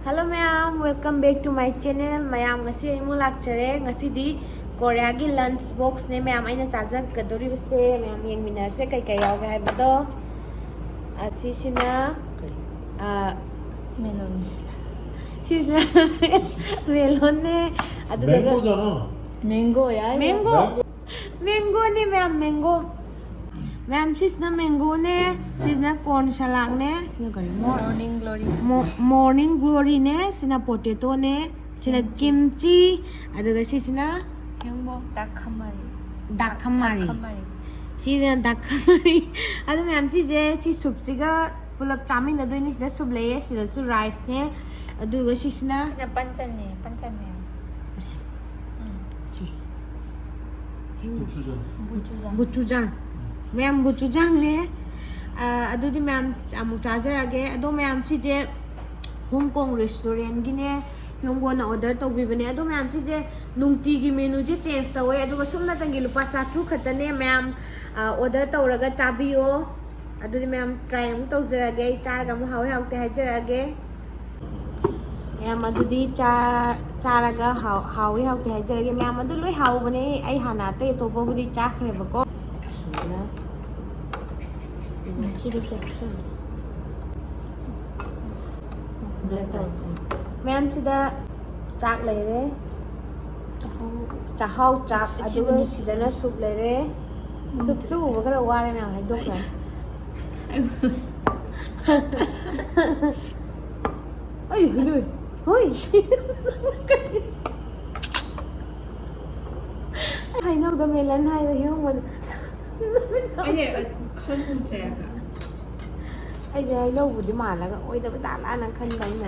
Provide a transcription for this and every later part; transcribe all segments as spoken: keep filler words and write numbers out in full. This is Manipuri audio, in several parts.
Hello ꯃꯌꯥꯝ, welcome back to my channel. ꯃꯌꯥꯝ, ꯉꯁꯤ ꯑꯩ ꯑꯃꯨꯛ ꯂꯥꯛꯆꯔꯦ꯫ ꯉꯁꯤꯗꯤ ꯀꯣꯔꯤꯌꯥꯒꯤ lunch boxꯅꯦ ꯃꯌꯥꯝ ꯑꯩꯅ ꯆꯥꯖꯒꯗꯧꯔꯤꯕꯁꯦ꯫ ꯃꯌꯥꯝ ꯌꯦꯡꯃꯤꯟꯅꯔꯁꯦ ꯀꯩ ꯀꯩ ꯌꯥꯎꯒꯦ ꯍꯥꯏꯕꯗꯣ꯫ ꯑꯁꯤꯁꯤꯅ, ꯑ, ꯃꯦꯂꯣꯟ꯫ ꯁꯤꯁꯤꯅ ꯃꯦꯂꯣꯟꯅꯦ꯫ ꯑꯗꯨꯗꯨꯒ ꯃꯦꯡꯒꯣꯖꯥꯅꯣ? ꯃꯦꯡꯒꯣ ꯌꯥꯏ꯫ ꯃꯦꯡꯒꯣ꯫ ꯃꯦꯡꯒꯣꯅꯦ ꯃꯌꯥꯝ, ꯃꯦꯡꯒꯣ꯫ ꯃꯌꯥꯝ, ꯁꯤꯁꯤꯅ ꯃꯦꯡꯒꯣꯅꯦ, ꯁꯤꯁꯤꯅ corn ꯁꯂꯥꯗꯅꯦ, ꯁꯤꯅ ꯀꯔꯤ? Mor- Morning Glory꯫ Mo- Morning Gloryꯅꯦ, ꯁꯤꯅ potatoꯅꯦ, ꯁꯤꯅ kimchi, ꯑꯗꯨꯒ ꯁꯤꯁꯤꯅ ꯍꯦꯡꯕꯣ ꯗꯥꯛ ꯈꯃꯥꯔꯤ꯫ ꯗꯥꯛ ꯈꯃꯥꯔꯤ꯫ ꯈꯃꯥꯔꯤ꯫ ꯁꯤꯅ ꯗꯥꯛ ꯈꯃꯥꯔꯤ꯫ ꯑꯗꯨ ꯃꯌꯥꯝ, ꯁꯤꯁꯦ, ꯁꯤ soupꯁꯤꯒ ꯄꯨꯂꯞ ꯆꯥꯃꯤꯟꯅꯗꯣꯏꯅꯤ꯫ ꯁꯤꯗ soup ꯂꯩꯌꯦ, ꯁꯤꯗꯁꯨ riceꯅꯦ, ꯑꯗꯨꯒ ꯁꯤꯁꯤꯅ ꯁꯤꯅ ꯄꯟꯆꯟꯅꯦ, ꯄꯟꯆꯟ ꯃꯌꯥꯝ꯫ ꯎꯝ꯫ ꯁꯤ꯫ ꯕꯨꯆꯨꯖꯥꯡ꯫ ꯕꯨꯆꯨꯖꯥꯡ꯫ ꯕꯨꯆꯨꯖꯥꯡ꯫ ꯃꯌꯥꯝ, ꯕꯨꯆꯨꯖꯥꯡꯅꯦ꯫ ꯑ, ꯑꯗꯨꯗꯤ ꯃꯌꯥꯝ ꯑꯃꯨꯛ ꯆꯥꯖꯔꯒꯦ꯫ ꯑꯗꯣ ꯃꯌꯥꯝ, ꯁꯤꯁꯦ Hong Kong restaurantꯒꯤꯅꯦ, ꯍꯤꯌꯣꯡꯒꯣꯟꯅ order ꯇꯧꯕꯤꯕꯅꯦ꯫ ꯑꯗꯣ ꯃꯌꯥꯝ, ꯁꯤꯁꯦ ꯅꯨꯡꯇꯤꯒꯤ menuꯁꯦ change ꯇꯧꯋꯦ, ꯑꯗꯨꯒ ꯁꯨꯞꯅꯇꯪꯒꯤ ꯂꯨꯄꯥ ꯆꯥꯇ꯭ꯔꯨꯛ ꯈꯛꯇꯅꯦ꯫ ꯃꯌꯥꯝ, ꯑ, order ꯇꯧꯔꯒ ꯆꯥꯕꯤꯌꯣ꯫ ꯑꯗꯨꯗꯤ ꯃꯌꯥꯝ, try ꯑꯃꯨꯛ ꯇꯧꯖꯔꯒꯦ꯫ ꯑꯩ ꯆꯥꯔꯒ ꯑꯃꯨꯛ ꯍꯥꯎꯏ ꯍꯥꯎꯇꯦ ꯍꯥꯏꯖꯔꯛꯑꯒꯦ꯫ ꯃꯌꯥꯝ, ꯑꯗꯨꯗꯤ ꯆꯥ-, ꯆꯥꯔꯒ ꯍꯥꯎ-, ꯍꯥꯎꯏ ꯍꯥꯎꯇꯦ ꯍꯥꯏꯖꯔꯒꯦ꯫ ꯃꯌꯥꯝ, ꯑꯗꯨ ꯂꯣꯏ ꯍꯥꯎꯕꯅꯦ꯫ ꯑꯩ ꯍꯥꯟꯅ ꯑꯇꯩ ꯑꯇꯣꯞꯄꯕꯨꯗꯤ ꯆꯥꯈ꯭ꯔꯦꯕꯀꯣ꯫ ꯁꯨꯃꯥꯏꯅ꯫ ꯎꯝ, ꯁꯤꯗꯁꯨ ꯍꯥꯞꯆꯜꯂꯣ꯫ ꯑꯗꯨꯃꯥꯏꯅ ꯇꯧꯔꯁꯤ꯫ ꯃꯌꯥꯝ, ꯁꯤꯗ ꯆꯥꯛ ꯂꯩꯔꯦ꯫ ꯆꯥꯛꯍꯥꯎ ꯆꯥꯛ, ꯑꯁ, ꯑꯗꯨꯒ ꯑꯁꯤꯕꯨꯅꯤ꯫ ꯁꯤꯗꯅ soup ꯂꯩꯔꯦ꯫ Soupꯇꯨ ꯎꯕ ꯈꯔ ꯋꯥꯔꯦ ꯃꯌꯥꯝ, ꯍꯥꯏꯗꯣꯛꯈ꯭ꯔꯦ꯫ ꯑꯩ ꯍꯨꯏꯗꯣꯏ꯫ ꯍꯣꯏ꯫ ꯍꯩꯅꯧꯗ melon ꯍꯥꯏꯕ ꯍꯤꯌꯣꯡꯕꯗ꯫ ꯑꯩꯗꯤ ꯈꯪꯗ꯭ꯔꯦ ꯍꯥꯏꯕ꯫ ꯑꯩꯗꯤ ꯍꯩꯅꯧꯕꯨꯗꯤ ꯃꯥꯜꯂꯒ ꯑꯣꯏꯗꯕ ꯖꯥꯠꯂꯥꯅ ꯈꯟꯕ ꯑꯩꯅ꯫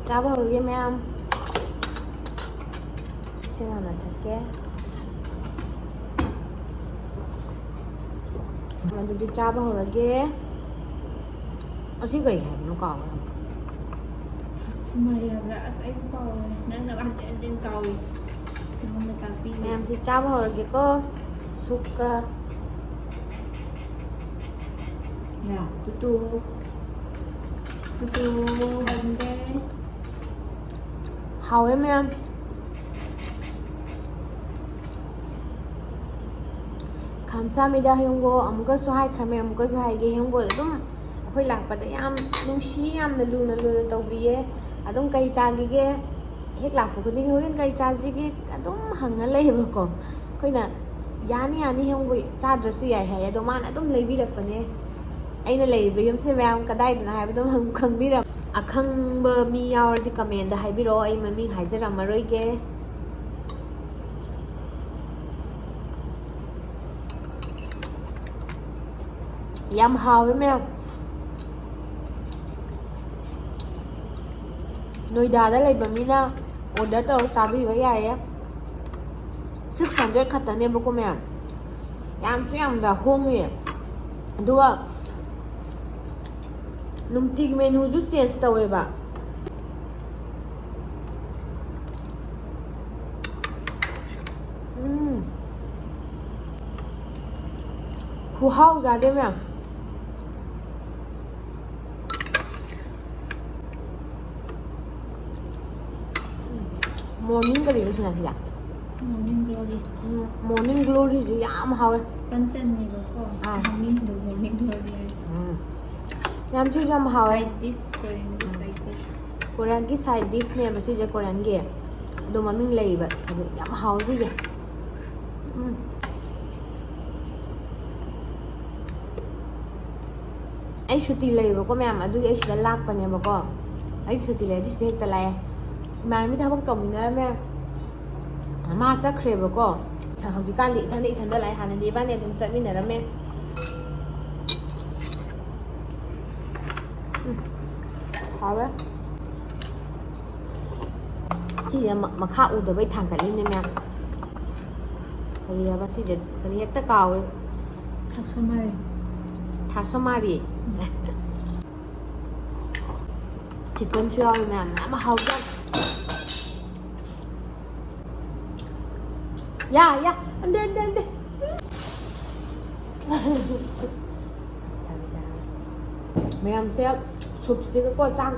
ꯆꯥꯕ ꯍꯧꯔꯒꯦ ꯃꯌꯥꯝ꯫ ꯏꯁꯤꯡ ꯍꯥꯟꯅ ꯊꯛꯀꯦ꯫ ꯑꯗꯨꯗꯤ ꯆꯥꯕ ꯍꯧꯔꯒꯦ꯫ ꯑꯁꯤ ꯀꯩ ꯍꯥꯏꯕꯅꯣ ꯀꯥꯎꯔꯦ꯫ ꯁꯨꯃꯥꯔꯤ ꯍꯥꯏꯕ꯭ꯔꯥ? ꯑꯁ, ꯑꯩꯁꯨ ꯀꯥꯎꯔꯦ꯫ ꯅꯪꯅ ꯍꯟꯖꯤꯟ ꯍꯟꯖꯤꯟ ꯀꯥꯎꯏ꯫ ꯅꯉꯣꯟꯗ ꯇꯥꯛꯄꯤꯒꯦ꯫ ꯃꯌꯥꯝꯁꯤ ꯆꯥꯕ ꯍꯧꯔꯒꯦꯀꯣ꯫ Soupꯀ꯫ ꯌꯥ, ꯇꯨꯇꯨ꯫ ꯇꯨꯇꯨ, ꯍꯟꯗꯦ꯫ ꯍꯥꯎꯋꯦ ꯃꯌꯥꯝ꯫ ꯈꯥꯝꯁꯥꯃꯤꯗ ꯍꯌꯣꯡꯒꯣ ꯑꯃꯨꯛꯀꯁꯨ ꯍꯥꯏꯈ꯭ꯔꯃꯦ, ꯑꯃꯨꯛꯀꯁꯨ ꯍꯥꯏꯒꯦ꯫ ꯍꯌꯣꯡꯒꯣ ꯑꯗꯨꯝ ꯑꯩꯈꯣꯏ ꯂꯥꯛꯄꯗ ꯌꯥꯝ ꯅꯨꯡꯁꯤ, ꯌꯥꯝꯅ ꯂꯨꯅ ꯂꯨꯅ ꯇꯧꯕꯤꯌꯦ꯫ ꯑꯗꯨꯝ ꯀꯩ ꯆꯥꯈꯤꯒꯦ, ꯍꯦꯛ ꯂꯥꯛꯄ ꯈꯨꯗꯤꯡꯒꯤ "ꯍꯣꯔꯦꯟ ꯀꯩ ꯆꯥꯁꯤꯒꯦ?" ꯑꯗꯨꯝ ꯍꯪꯉ ꯂꯩꯌꯦꯕꯀꯣ꯫ ꯑꯩꯈꯣꯏꯅ "ꯌꯥꯅꯤ ꯌꯥꯅꯤ ꯍꯌꯣꯡꯒꯣ, ꯆꯥꯗ꯭ꯔꯁꯨ ꯌꯥꯏ" ꯍꯥꯏ꯫ ꯑꯗꯣ ꯃꯥꯅ ꯑꯗꯨꯝ ꯂꯩꯕꯤꯔꯛꯄꯅꯦ꯫ ꯑꯩꯅ ꯂꯩꯔꯤꯕ ꯌꯨꯝꯁꯦ ꯃꯌꯥꯝ ꯀꯗꯥꯏꯗꯅꯣ ꯍꯥꯏꯕꯗꯣ ꯑꯗꯨꯝ ꯈꯪꯕꯤꯔꯝ-, ꯑꯈꯪꯕ ꯃꯤ ꯌꯥꯎꯔꯗꯤ ꯀꯃꯦꯟꯗ ꯍꯥꯏꯕꯤꯔꯛꯑꯣ, ꯑꯩ ꯃꯃꯤꯡ ꯍꯥꯏꯖꯔꯝꯃꯔꯣꯏꯒꯦ꯫ ꯌꯥꯝ ꯍꯥꯎꯋꯦ ꯃꯌꯥꯝ꯫ ꯅꯣꯏꯗꯥꯗ ꯂꯩꯕ ꯃꯤꯅ ꯑꯣꯔꯗꯔ ꯇꯧꯔ ꯆꯥꯕꯤꯕ ꯌꯥꯏꯌꯦ꯫ ꯁꯤꯛꯁ ꯍꯟꯗ꯭ꯔꯦꯠ ꯈꯛꯇꯅꯦꯕꯀꯣ ꯃꯌꯥꯝ, ꯌꯥꯝꯁꯨ ꯌꯥꯝꯗ ꯍꯣꯡꯉꯦ꯫ ꯑꯗꯨꯒ ꯅꯨꯡꯇꯤꯒꯤ ꯃꯦꯅꯨꯁꯨ ꯆꯦꯟꯖ ꯇꯧꯋꯦꯕ꯫ ꯎꯝ꯫ ꯈꯨꯍꯥꯎ ꯆꯥꯗꯦ ꯃꯌꯥꯝ꯫ ꯃꯣꯔꯅꯤꯡ ꯀꯔꯤꯅꯣ ꯁꯤꯅ ꯁꯤꯗ? Morning glory. ꯎꯝ, ꯃꯣꯔꯅꯤꯡ ꯒ꯭ꯂꯣꯔꯤꯁꯨ ꯌꯥꯝ ꯍꯥꯎꯋꯦ꯫ ꯄꯟꯆꯟꯅꯦꯕꯀꯣ꯫ ꯑꯥ꯫ ꯃꯃꯤꯡꯗꯣ ꯃꯣꯔꯅꯤꯡ ꯒ꯭ꯂꯣꯔꯤ ꯍꯥꯏ꯫ ꯎꯝ꯫ ꯌꯥꯝ ꯊꯤꯁꯨ ꯌꯥꯝ ꯍꯥꯎꯋꯦ꯫ ꯁꯥꯏꯠ ꯗꯤꯁ, ꯀꯣꯔꯤꯌꯟꯒꯤ ꯎꯝ꯫ Side dish. ꯀꯣꯔꯤꯌꯟꯒꯤ ꯁꯥꯏꯠ ꯗꯤꯁꯅꯦꯕ ꯁꯤꯁꯦ, ꯀꯣꯔꯤꯌꯟꯒꯤ꯫ ꯑꯗꯣ ꯃꯃꯤꯡ ꯂꯩꯌꯦꯕ꯫ ꯑꯗꯨ ꯌꯥꯝ ꯍꯥꯎꯋꯦ ꯁꯤꯁꯦ꯫ ꯎꯝ꯫ ꯑꯩ ꯁꯨꯇꯤ ꯂꯩꯌꯦꯕꯀꯣ ꯃꯌꯥꯝ, ꯑꯗꯨꯒꯤ ꯑꯩ ꯁꯤꯗ ꯂꯥꯛꯄꯅꯦꯕꯀꯣ꯫ ꯑꯩ ꯁꯨꯇꯤ ꯂꯩꯔꯗꯤ ꯁꯤꯗ ꯍꯦꯛꯇ ꯂꯥꯛꯑꯦ꯫ ꯏꯃꯥꯟꯅꯕꯤ ꯊꯕꯛ ꯇꯧꯃꯤꯟꯅꯔꯝꯃꯦ, ꯃꯥ ꯆꯠꯈ꯭ꯔꯦꯕꯀꯣ꯫ ꯍꯧꯖꯤꯛꯀꯥꯟꯗꯤ ꯏꯊꯟꯗ ꯏꯊꯟꯗ ꯂꯥꯛꯑꯦ, ꯍꯥꯟꯅꯗꯤ ꯏꯕꯥꯅꯤ ꯑꯗꯨꯝ ꯆꯠꯃꯤꯟꯅꯔꯝꯃꯦ꯫ ꯎꯝ, ꯍꯥꯎꯋꯦ꯫ ꯁꯤꯁꯦ ꯃ-, ꯃꯈꯥ ꯎꯗꯕꯩ ꯊꯥꯡꯒꯠꯂꯤꯅꯦ ꯃꯌꯥꯝ꯫ ꯀꯔꯤ ꯍꯥꯏꯕ ꯁꯤꯁꯦ? ꯀꯔꯤ ꯍꯦꯛꯇ ꯀꯥꯎꯋꯦ꯫ ꯊꯥꯁꯣꯃꯥꯔꯤ꯫ ꯊꯥꯁꯣꯃꯥꯔꯤ꯫ ꯆꯤꯛꯀꯟꯁꯨ ꯌꯥꯎꯋꯦ ꯃꯌꯥꯝ, ꯌꯥꯝ ꯍꯥꯎꯖꯥꯠꯅꯤ꯫ ꯌꯥ, ꯌꯥ, ꯑꯟꯗꯦ, ꯑꯟꯗꯦ, ꯑꯟꯗꯦ꯫ ꯃꯌꯥꯝꯁꯦ ꯁꯨꯞꯁꯤꯒꯀꯣ ꯆꯥꯛ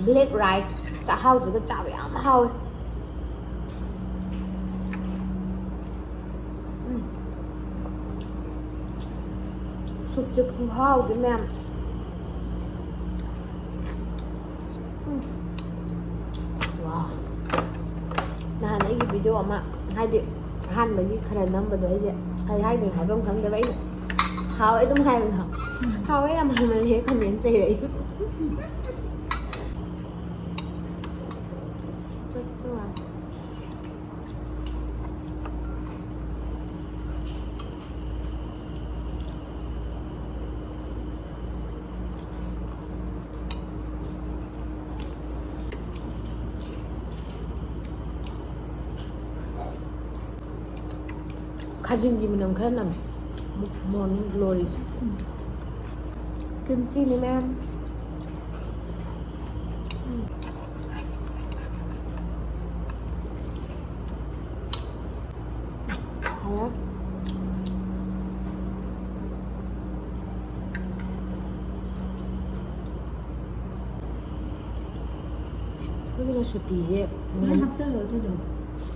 Black rice ꯆꯥꯛꯍꯥꯎꯁꯤꯒ ꯆꯥꯕ ꯌꯥꯝ ꯍꯥꯎꯋꯦ꯫ ꯎꯝ꯫ ꯁꯨꯞꯁꯦ ꯈꯨꯍꯥꯎꯗꯤ ꯃꯌꯥꯝ꯫ ꯎꯝ꯫ ꯋꯥ꯫ ꯅꯍꯥꯟ ꯑꯩꯒꯤ video ꯑꯃ, ꯍꯥꯏꯗꯤ ꯑꯍꯥꯟꯕꯒꯤ ꯈꯔ ꯅꯝꯕꯗꯣ, ꯑꯩꯁꯦ ꯀꯔꯤ ꯍꯥꯏꯗꯣꯏꯅꯣ ꯍꯥꯏꯐꯝ ꯈꯪꯗꯕ, ꯑꯩꯅ "ꯍꯥꯎꯋꯦ" ꯑꯗꯨꯝ ꯍꯥꯏꯕꯗꯣ꯫ "ꯍꯥꯎꯋꯦ ꯌꯥꯝ ꯍꯥꯏꯃꯜꯂꯦ" comment ꯆꯩꯔꯛꯏ꯫ ꯈꯥꯖꯤꯡꯒꯤ ꯃꯅꯝ ꯈꯔ ꯅꯝꯃꯦ꯫ Morning gloryꯁꯦ꯫ ꯎꯝ꯫ Kimchiꯅꯦ, ꯃꯌꯥꯝ꯫ ꯎꯝ꯫ ꯍꯥꯎꯔꯦ꯫ ꯑꯩꯈꯣꯏꯒꯤꯅ ꯁꯨꯇꯤꯁꯦ ꯂꯣꯏ ꯃꯦꯝ-, ꯍꯥꯞꯆꯜꯂꯣ ꯑꯗꯨꯗꯣ꯫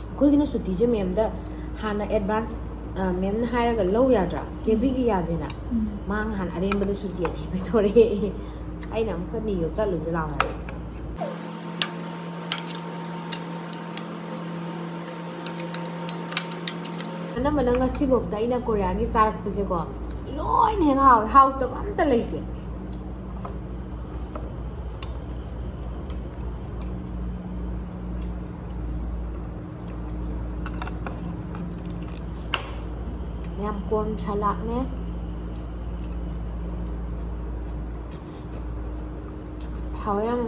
ꯑꯩꯈꯣꯏꯒꯤꯅ ꯁꯨꯇꯤꯁꯦ ꯃꯦꯝꯗ ꯍꯥꯟꯅ advance, ꯑ, ꯃꯦꯝꯅ ꯍꯥꯏꯔꯒ ꯂꯧ ꯌꯥꯗ꯭ꯔꯥ? ꯀꯦꯕꯤꯒꯤ ꯌꯥꯗꯦꯅ꯫ ꯎꯝ꯫ ꯃꯥ ꯅꯍꯥꯟ ꯑꯔꯦꯝꯕꯗ ꯁꯨꯇꯤ ꯑꯅꯤ ꯄꯤꯊꯣꯔꯛꯑꯦ꯫ ꯑꯩꯅ ꯑꯃꯨꯛꯀ "ꯅꯤꯌꯣ, ꯆꯠꯂꯨꯁꯦ ꯂꯥꯛꯑꯣ" ꯍꯥꯏꯕ꯫ ꯑꯅꯝꯕꯅ ꯉꯁꯤꯐꯥꯎꯗ ꯑꯩꯅ ꯀꯣꯔꯤꯌꯥꯒꯤ ꯆꯥꯔꯛꯄꯁꯦꯀꯣ, ꯂꯣꯏꯅ ꯍꯦꯛ ꯍꯥꯎꯋꯦ, ꯍꯥꯎꯇꯕ ꯑꯝꯇ ꯂꯩꯇꯦ꯫ ꯃꯌꯥꯝ, corn saladꯅꯦ꯫ ꯍꯥꯎꯋꯦ ꯌꯥꯝ꯫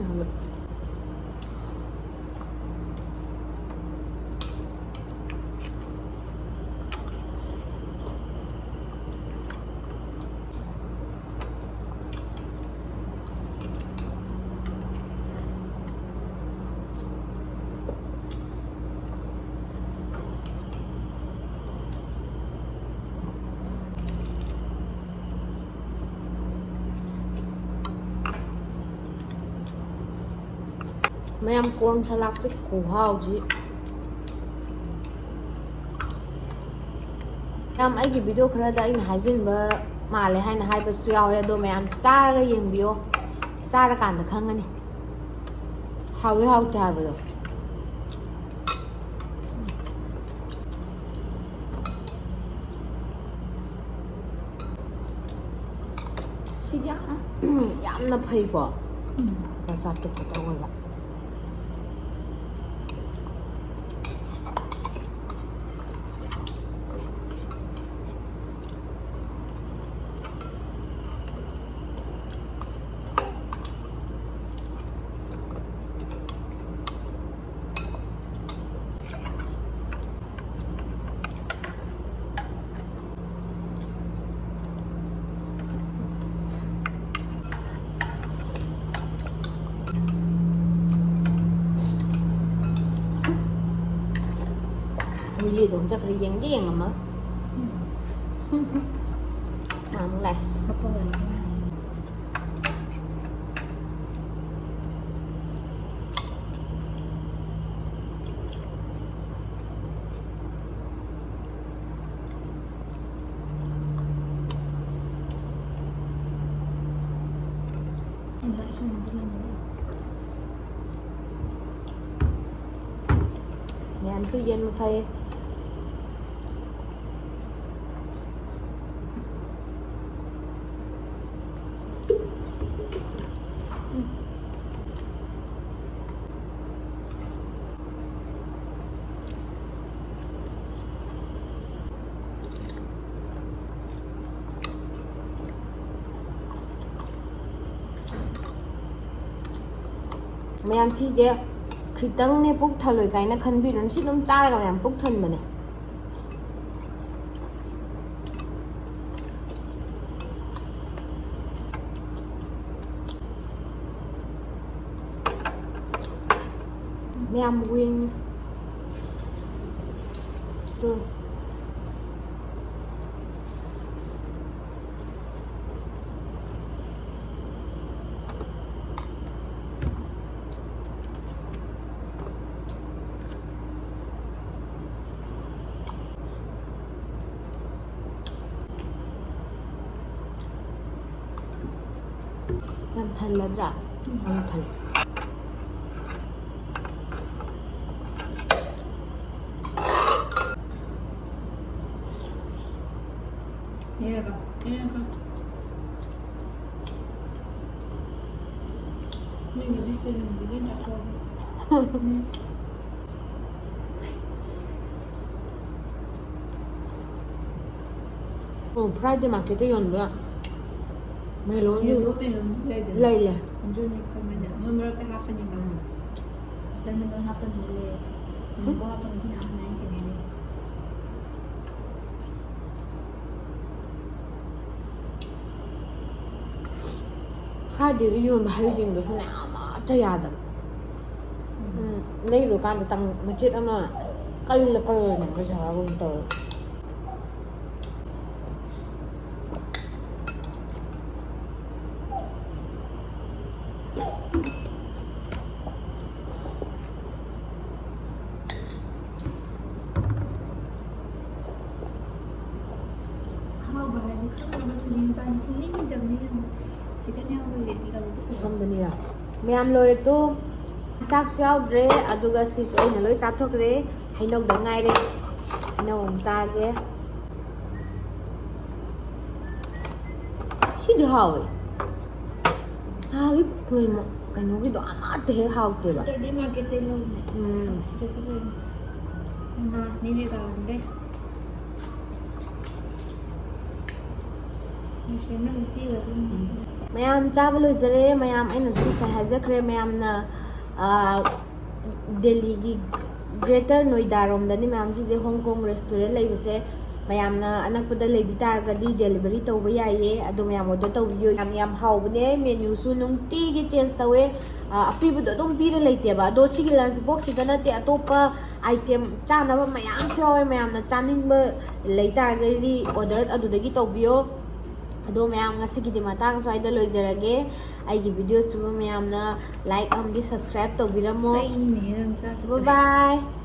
ꯃꯌꯥꯝ, ꯀꯣꯔꯟ ꯁꯂꯥꯗꯁꯦ ꯈꯨꯍꯥꯎꯁꯤ꯫ ꯌꯥꯝ, ꯑꯩꯒꯤ ꯚꯤꯗꯤꯑꯣ ꯈꯔꯗ ꯑꯩꯅ ꯍꯥꯏꯖꯤꯟꯕ ꯃꯥꯜꯂꯦ ꯍꯥꯏꯅ ꯍꯥꯏꯕꯁꯨ ꯌꯥꯎꯋꯦ, ꯑꯗꯣ ꯃꯌꯥꯝ ꯆꯥꯔꯒ ꯌꯦꯡꯕꯤꯌꯣ, ꯆꯥꯔꯀꯥꯟꯗ ꯈꯪꯒꯅꯤ ꯍꯥꯎꯏ ꯍꯥꯎꯇꯦ ꯍꯥꯏꯕꯗꯣ꯫ ꯁꯤꯗꯤ ꯌꯥꯝ, ꯌꯥꯝꯅ ꯐꯩꯀꯣ꯫ ꯎꯝ꯫ ꯂꯨꯄꯥ ꯆꯥꯇ꯭ꯔꯨꯛ ꯈꯛꯇ ꯑꯣꯏꯕ꯫ ꯋꯤꯂꯤꯗꯣ ꯑꯃꯨꯛ ꯆꯠꯈ꯭ꯔꯦ, ꯌꯦꯡꯗꯤ ꯌꯦꯡꯉꯝꯃꯒ꯫ ꯃꯥ ꯑꯃꯨꯛ ꯂꯥꯛꯑꯦ꯫ ꯃꯌꯥꯝ ꯇꯨ ꯌꯦꯟ ꯃꯐꯩ꯫ ꯃꯌꯥꯝ, ꯁꯤꯁꯦ ꯈꯤꯇꯪꯅꯦ ꯄꯨꯛ ꯊꯜꯂꯣꯏ ꯀꯥꯏꯅ ꯈꯟꯕꯤꯔꯨꯅꯨ꯫ ꯁꯤ ꯑꯗꯨꯝ ꯆꯥꯔꯒ ꯃꯌꯥꯝ ꯄꯨꯛ ꯊꯟꯕꯅꯦ꯫ ꯃꯌꯥꯝ, ꯋꯤꯡꯁ꯫ ꯇꯨ꯫ ꯊꯜꯂꯗ꯭ꯔꯥ? ꯌꯥꯝ ꯊꯜꯂꯦ꯫ ꯌꯦꯡꯉꯒ, ꯌꯦꯡꯉꯒ꯫ ꯃꯤꯒꯤꯗꯤ ꯁꯣꯏꯕꯨꯝꯗꯤ ꯂꯣꯏ ꯆꯥꯊꯣꯛꯑꯒ꯫ ꯎꯝ꯫ ꯑꯣ, Friday marketꯇ ꯌꯣꯟꯕ melonꯁꯨ ꯌꯦꯜꯂꯣ melonꯁꯨ ꯂꯩꯗꯅ꯫ ꯂꯩ, ꯂꯩ꯫ ꯑꯗꯨꯅꯤ ꯀꯃꯥꯏꯅ ꯃꯣꯏ ꯃꯔꯛꯇ ꯍꯥꯞꯄꯅꯦꯕ꯫ ꯎꯝ꯫ Watermelon ꯍꯥꯞꯄꯅꯤ ꯂꯩ꯫ Mango ꯍꯥꯞꯄꯅꯤ ꯃꯌꯥꯝ ꯂꯩ ꯀꯩꯅꯣꯅꯦ꯫ Fridayꯗ ꯌꯣꯟꯕ ꯍꯩꯁꯤꯡꯗꯨꯁꯨꯅꯦ ꯑꯃꯠꯇ ꯌꯥꯗꯕ꯫ ꯎꯝ꯫ ꯎꯝ, ꯂꯩꯔꯨꯀꯥꯟꯗ ꯇꯪ-, ꯃꯆꯦꯠ ꯑꯃ ꯀꯜꯂ ꯀꯜꯂꯒ ꯄꯩꯁꯥꯒꯨꯝ ꯇꯧꯋꯦ꯫ ꯑꯍꯥꯎꯕ ꯍꯥꯏꯗꯤ ꯈꯪꯅꯕ ꯊꯣꯏꯗꯤꯡ ꯆꯥꯅꯤ ꯁꯨꯡꯅꯤꯡ ꯅꯤꯡꯗꯕꯅꯤ ꯌꯦꯡꯉꯣ꯫ Chicken ꯌꯥꯎꯕꯒꯤ ꯂꯧꯕ ꯐꯪꯉꯝꯕꯅꯤꯔ? ꯃꯌꯥꯝ ꯂꯣꯏꯔꯦ ꯇꯨ꯫ ꯆꯥꯛꯁꯨ ꯌꯥꯎꯗ꯭ꯔꯦ, ꯑꯗꯨꯒ ꯁꯤꯁꯨ ꯑꯩꯅ ꯂꯣꯏ ꯆꯥꯊꯣꯛꯈ꯭ꯔꯦ꯫ ꯍꯩꯅꯧꯗ ꯉꯥꯏꯔꯦ꯫ ꯍꯩꯅꯧ ꯑꯃ ꯆꯥꯒꯦ꯫ ꯁꯤꯗꯤ ꯍꯥꯎꯋꯦ꯫ ꯑꯥꯒꯤ ꯀꯩꯅꯣ-, ꯀꯩꯅꯣꯒꯤꯗꯣ ꯑꯃꯠꯇ ꯍꯦꯛ ꯍꯥꯎꯇꯦꯕ꯫ Saturday marketꯇꯩ ꯂꯧꯕꯅꯦ꯫ ꯎꯝ꯫ ꯁꯤꯗꯁꯨ ꯂꯩ꯫ ꯉꯥ ꯅꯤꯅꯦ ꯀꯥꯔꯝꯗꯦ꯫ ꯃꯌꯥꯝ ꯆꯥꯕ ꯂꯣꯏꯖꯔꯦ꯫ ꯃꯌꯥꯝ ꯑꯩꯅꯁꯨ ꯉꯁꯥꯏ ꯍꯥꯏꯖꯈ꯭ꯔꯦ꯫ ꯃꯌꯥꯝꯅ, ꯑꯥ, ꯗꯦꯜꯂꯤꯒꯤ Greater Noida ꯔꯣꯝꯗꯅꯤ ꯃꯌꯥꯝ ꯁꯤꯁꯦ꯫ Hong Kong restaurant ꯂꯩꯕꯁꯦ ꯃꯌꯥꯝꯅ ꯑꯅꯛꯄꯗ ꯂꯩꯕꯤ ꯇꯥꯔꯒꯗꯤ delivery ꯇꯧꯕ ꯌꯥꯏꯌꯦ꯫ ꯑꯗꯣ ꯃꯌꯥꯝ order ꯇꯧꯕꯤꯌꯣ꯫ ꯌꯥꯝ, ꯌꯥꯝ ꯍꯥꯎꯕꯅꯦ꯫ Menuꯁꯨ ꯅꯨꯡꯇꯤꯒꯤ change ꯇꯧꯋꯦ꯫ ꯑꯥ, ꯑꯄꯤꯕꯗꯣ ꯑꯗꯨꯝ ꯄꯤꯔ ꯂꯩꯇꯦꯕ꯫ ꯑꯗꯣ ꯁꯤꯒꯤ lunch boxꯁꯤꯗ ꯅꯠꯇꯦ, ꯑꯇꯣꯞꯄ item ꯆꯥꯅꯕ ꯃꯌꯥꯝꯁꯨ ꯌꯥꯎꯋꯦ꯫ ꯃꯌꯥꯝꯅ ꯆꯥꯅꯤꯡꯕ ꯂꯩ ꯇꯥꯔꯒꯗꯤ order ꯑꯗꯨꯗꯒꯤ ꯇꯧꯕꯤꯌꯣ꯫ ꯑꯗꯣ ꯃꯌꯥꯝ, ꯉꯁꯤꯒꯤꯗꯤ ꯃꯇꯥꯡ ꯁ꯭ꯋꯥꯏꯗ ꯂꯣꯏꯖꯔꯒꯦ꯫ ꯑꯩꯒꯤ videoꯁꯤꯕꯨ ꯃꯌꯥꯝꯅ like ꯑꯃꯗꯤ subscribe ꯇꯧꯕꯤꯔꯝꯃꯣ꯫ ꯆꯩꯅꯦ ꯅꯪ ꯆꯥꯗꯣꯏꯁꯦ꯫ Bye bye꯫